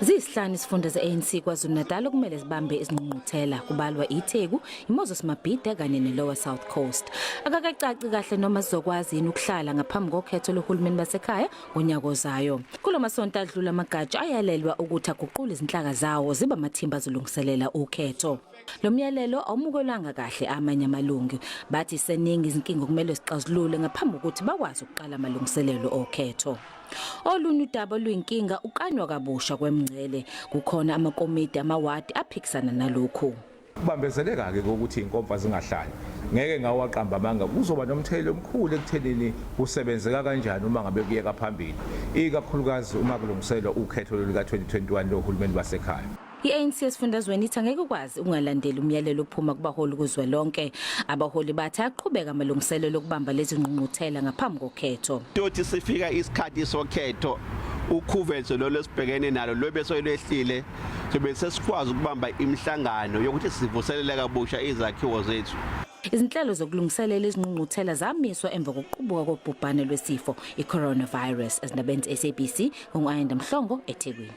Ziyisihlanu izifunda ze-ANC KwaZulu-Natal okumele zibambe izingqungquthela kubalwa iTheku, iMoses Mabhida kanye neLower South Coast. Akakacaci kahle noma zizokwazi yini ukuhlala ngaphambi kokhetho lohulumeni basekhaya ngonyaka ozayo. Kulo masonto adlula amagatsha ayalelwa ukuthi aguqule izinhlaka zawo zibe amathimba azolungiselela ukhetho. Lo myalelo awumukelwanga kahle amanye amalungu. Bathi seningi izinkinga okumele zixazululwe ngaphambi kokuthi bakwazi ukuqala amalungiselelo okhetho. Olunye udaba oluyinkinga ukanywa kabusha kwemngcele. Kukhona amakomidi amawadi aphikisana nalokhu. Kubambezeleka-ke kokuthi iy'nkomfa zingahlali. Ngeke ngawaqamba amanga, kuzoba nomthelela omkhulu ekuthenini kusebenzeka kanjani uma ngabe kuyeka phambili, ikakhulukazi uma kulungiselwa ukhetho loluka-2021 lohulumeni basekhaya. I-ANC esifundazweni ithi angeke ikwazi ukungalandeli umyalelo ophuma kubaholi kuzwelonke. Abaholi bathi ayaqhubeka amalungiselelo okubamba lezi ngqungquthela ngaphambi kokhetho. Tothi sifika isikhathi sokhetho ukhuvethe lolo esibhekene nalo lobe solwehlile sobe sesikwazi ukubamba imihlangano yokuthi sivuselele kabusha izakhiwo zethu. Izinhlelo zokulungiselela izingqungquthela zamiswa emva kokuqubuka kobhubhane lwesifo i-coronavirus. Ezindabeni ze-SABC, ngu-Ayanda Mhlongo, eThekwini.